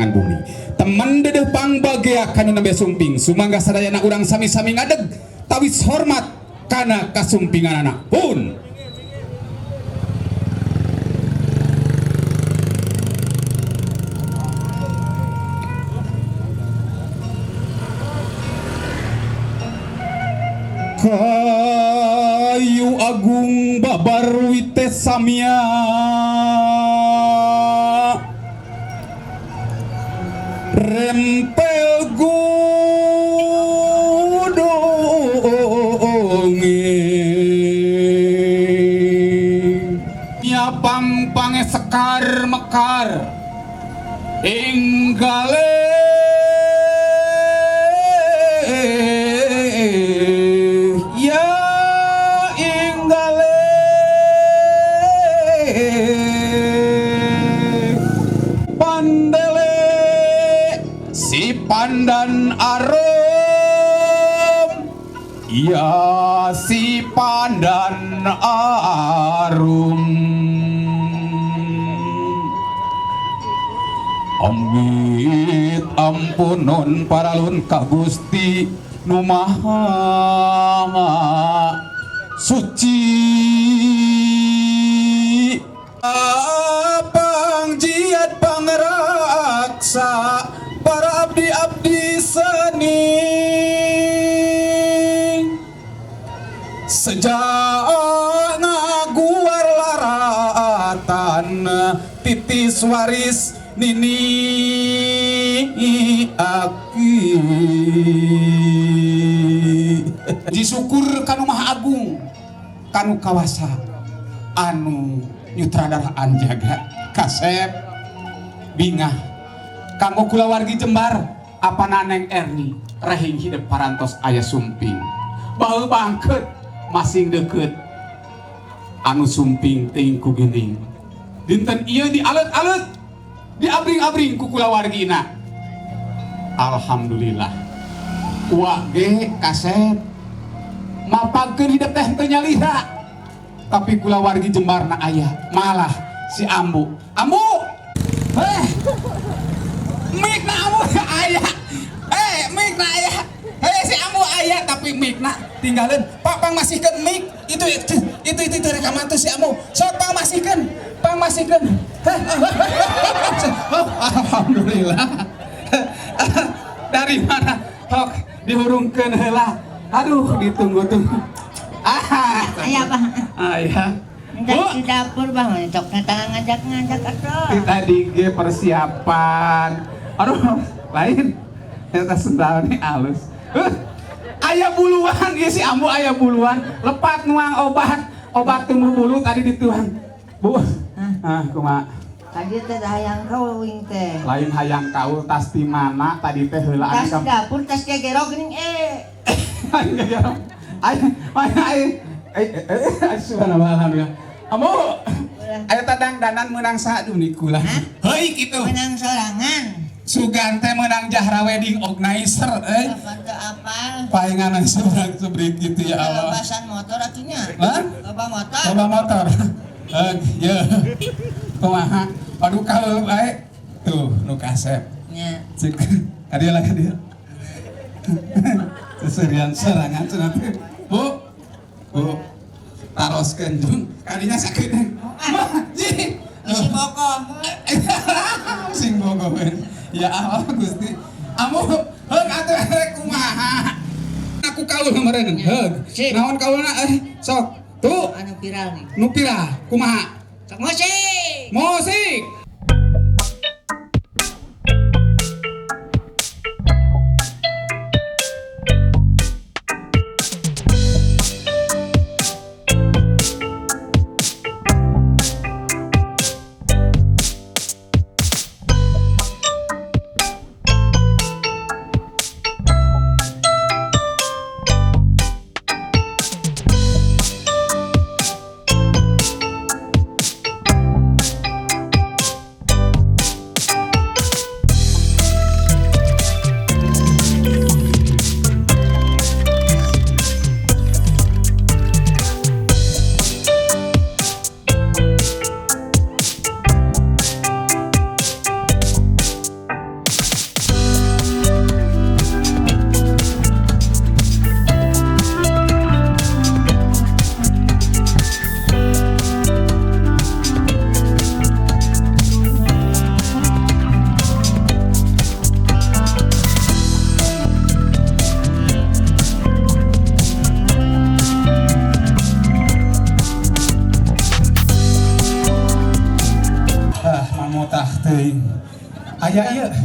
Batangan bumi. Temen dedeh pangbagea kanu nembe sumping, sumangga sadayana urang sami-sami ngadeg tawis hormat kana kasumpinganana pun. Kayu agung babar wite samya rempel gudonge nya pang-pange sekar mekar inggale ya inggale pandele si pandan arum ya si pandan arum. Amit ampunon paralun ka Gusti nu Maha Suci. Pangjiat pangraksa para abdi-abdi seni sejak ngaguar laratan titis waris nini aki. Disyukur kanu Maha Agung kanu kawasa anu nyutradaraan jaga kasep bingah kanggo kulawargi Jembar apa naneng Erni rehing hidep parantos aya sumping bau bangket masing deket anu sumping ting ku geuning dinten ieu dialet-alet diabring-abring ku kulawargina. Alhamdulillah wa ge kasep mapagkeun hidep teh teu nyalira tapi kulawargi Jembarna aya malah si ambu ambu eh mikna ambu aya eh mikna aya eh si ambu aya tapi mikna tinggalin pak pang masihkeun mik itu itu itu itu, itu rekaman tuh si ambu sok pang masihkeun pang masihkeun. Oh, alhamdulillah. Dari mana sok dihurungkeun heula. Aduh, ditunggu-tunggu. Ah, Aya bah. Aya. Bu, Di dapur bah, sok tangan ngajak-ngajak atuh. Tadi ge persiapan. Aduh, lain. Eta sendal nih alus. Aya buluan ieu si ambu aya buluan, lepat nuang obat, obat tumbuh bulu tadi dituang. Bu. Ah, kumaha? Tadi teh hayang kaul wing teh. Lain hayang kaul tas di mana tadi teh heula Tas dapur tas gegero geuning eh. Aing gegero. Aing aing eh subhanallah alhamdulillah. Ambu. Aya tadang danan meunang saha duh niku lah. Heuy kitu. Menang sorangan. Sugan teh meunang Jahra Wedding Organizer euy. Apa teu apal? Paingan sebrang sebrik gitu ya Allah. Lepasan motor atunya. Hah? Loba motor. Loba motor. Ye. Kumaha? Aduh kaul bae. Tuh nu kasep. Nya. Cik. Kadieu lah kadieu. Seserian serangan cenah teh. Bu. Bu. Taroskeun jung. Kadinya sakit. Mah, ji. Isi bogoh. Sing bogoh. Ya Allah Gusti. Amu heug atuh rek kumaha. Aku kaul meureun. Heug. Naon kaulna eh sok. Tuh anu viral nih. Nu viral kumaha? Sok musik. Musik.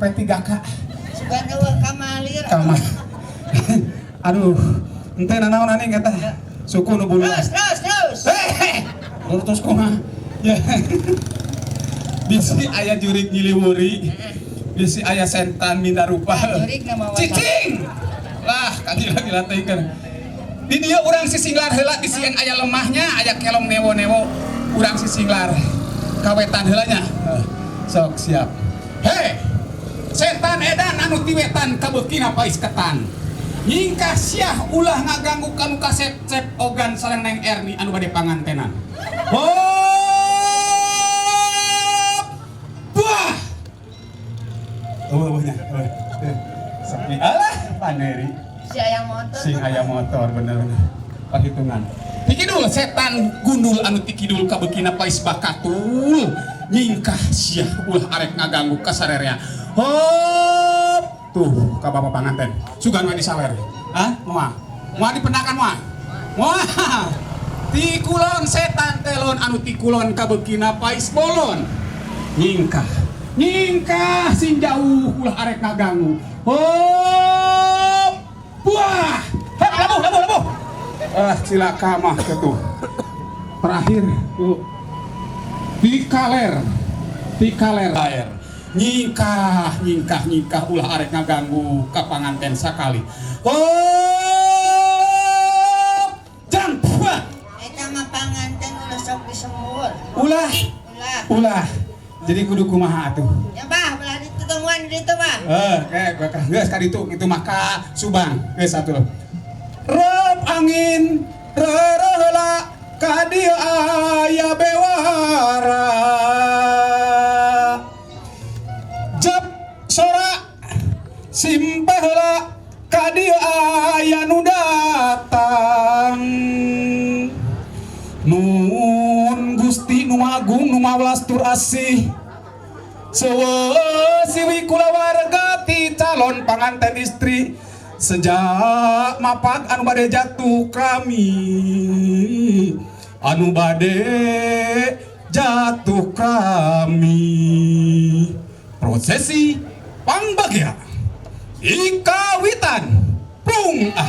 P3K. Sugan eueuh kamalir. Kamar. Aduh, ente nanaon aning eta? Suku nu bulu. Terus, terus, terus. Heh, terus kumaha? Ya. Bisi aya jurik nyiliwuri. Bisi aya sentan minda rupa. Jurik na mawa. Cicing. Lah, kagila-gila teh. Di dieu urang sisinglar heula, bisi aya lemahnya, aya kelong newo-newo. Urang sisinglar. Kawetan heula nya. Sok siap. Hei, setan edan anu ti wetan kabeukina pais ketan. Nyingkah siah ulah ngaganggu kanu kasep-sep ogan sareng Neng Erni anu bade pangantenan. Hop! Wah! Oh, nya. Sepi. Alah, paneri. Si ayang motor. Sing aya motor bener-bener. Perhitungan. Tikidul setan gundul anu tikidul kabeukina pais bakatul. Nyingkah siah ulah arek ngaganggu kasarerea. Hop! Tuh, ka bapak panganten. Sugan we disawer. Hah? Moal. Moal dipendakan moal. Moal. Tikulon setan telon anu tikulon kabeukina pais bolon. Nyingkah. Nyingkah sing jauh ulah arek ngaganggu. Hop! Wah! Hep, labuh, labuh, labuh. Ah, cilaka mah ketuh. Terakhir, tuh. Tikaler. Tikaler air. Nyingkah, nyingkah, nyingkah ulah arek ngaganggu ka panganten sakali. Hop! Jang! Wah! Eta mah panganten ulah sok disemur. Ulah, Ulah. ulah. Jadi kudu kumaha atuh? Ya bah, belah ditu temuan ditu bah. Eh, kayak geus ka ditu kitu mah ka Subang. Geus atuh. Rep angin rereheula ka dieu aya bewara. Jep sora simpe heula ka dieu aya nu datang. Nun Gusti nu Agung nu Mawelas tur asih. Sewe siwi kulawarga ti calon panganten istri sejak mapag anu bade jatuh kami, anu bade jatuh kami. Prosesi pangbagya ikawitan prung ah.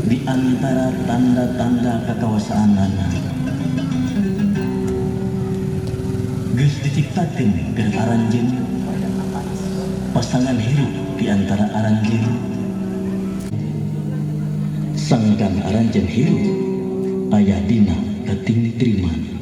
Di antara tanda-tanda kekawasaanana geus diciptakeun keur aranjeun pasangan hirup di antara aranjeun sangkan aranjeun hirup aya dina katingtriman.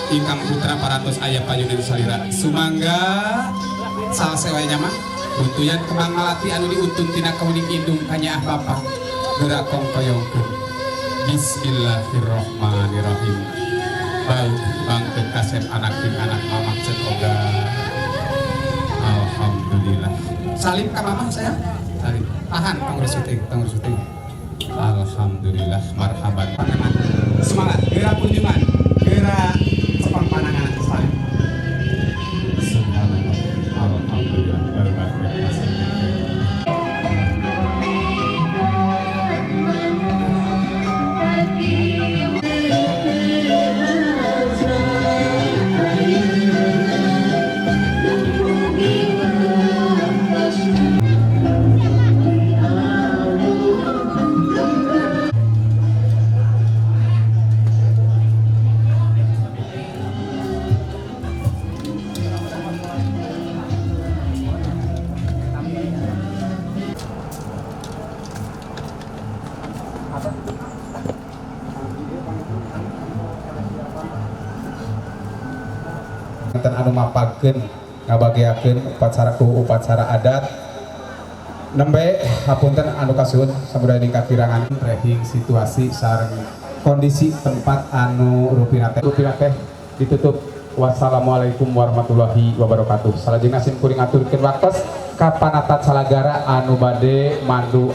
Ingkang putra parantos aya payunan salira. Sumangga salsewanya mah buntuyan kembang malati anu diuntun tina kauning indung kanyaah bapa gerak kongkoyongkeun. Bismillahirrahmanirrahim. Baik bangkeun kasep anak jeung anak mamah cek oga. Alhamdulillah. Salim ka mamah saya. Salim. Tahan tong syuting, tong syuting. Alhamdulillah marhaban. Semangat gerak kunjungan, gerak sepang panangan salim. Subhanallah. Alhamdulillah berbahagia kasih. Anu mapakeun ngabageakeun upacara ku upacara adat nembe hapunten anu kasuhun samudaya ning kakirangan rehing situasi sareng kondisi tempat anu rupina teh ditutup. Wassalamualaikum warahmatullahi wabarakatuh. Salajengna sim kuring aturkeun waktos ka panatat salagara anu bade mandu.